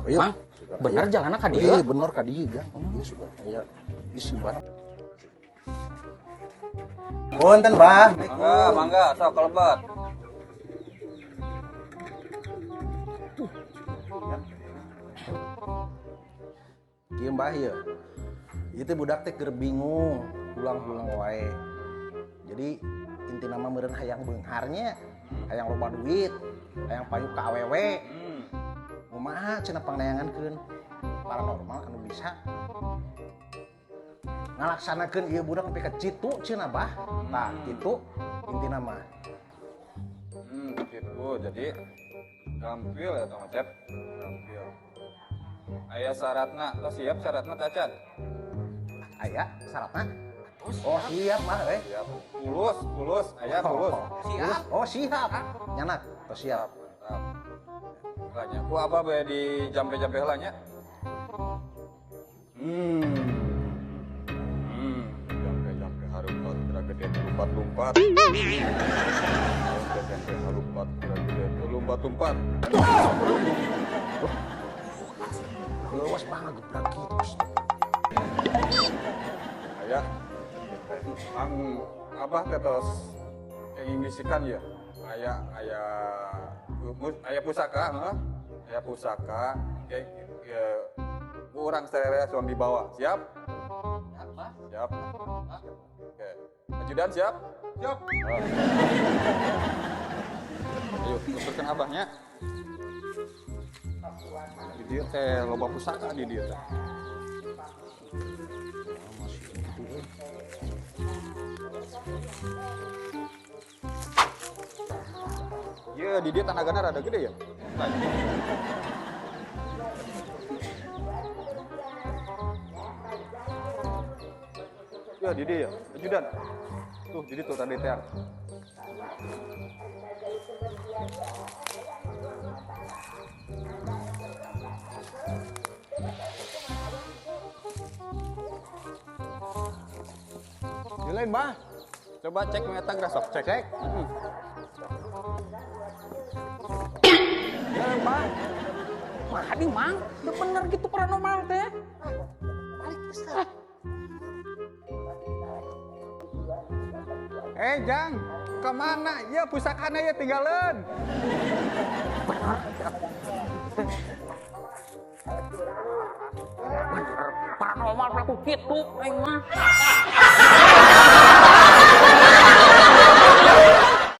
Ayo. Mang, bener jalanna ka dieu? Iya, bener ka dieu, Jang. Iya, sudah. Iya. Isi barang. Punten, Bah. Mangga, mangga, sok kalebet. Ieu Mbah ieu. Ieu teh budak teh keur bingung, pulang-pulang wae. Jadi intina mah meureun hayang beunghar nya, hayang loba duit, hayang payu ka awewe. Kumaha cenah pangneangankeun paranormal anu bisa ngalaksanakeun ieu budak nepi ka jitu cenah, Bah. Tah, kitu intina mah. Gitu. Jadi gampil ya Kang Cep. Gampil. Aya syaratna, tos siap syaratna tacan? Aya syaratna? Oh, siap mah euy. Siap. Fulus, fulus, aya fulus. Siap. Oh, siap. Nyanak, tos siap. Mantap. Lah ku apa bae di jampe-jampe heula nya? Jampe-jampe harupat geura gede lompat-lompat. Jampe-jampe harupat geura gede lompat-lompat. Lewas banget gebrak gitu. Aya. Mang abah teh tos kenging bisikan ya. Aya aya aya pusaka, heeh. Aya pusaka, kayak ya, urang sararea suang dibawa. Siap? Apa? Siap. Oke. Ajudan siap? Siap. Oh. Ayo, tuturkeun abahnya. Di dieu teh loba pusaka di dieu teh. Iya, di dieu tanagana rada gede ya. Ya, di dieu ya. Ajudan. Tuh, jadi tuh tadi teh. Ieu lain, Bah. Coba cek meta sok cek. Cek. Ieu lain, Pak. Mah di Mang, udah bener gitu paranormal teh. Eh, Jang, kemana? Ya pusakana ya tinggalan. Bener, paranormal pelaku gitu aing mah.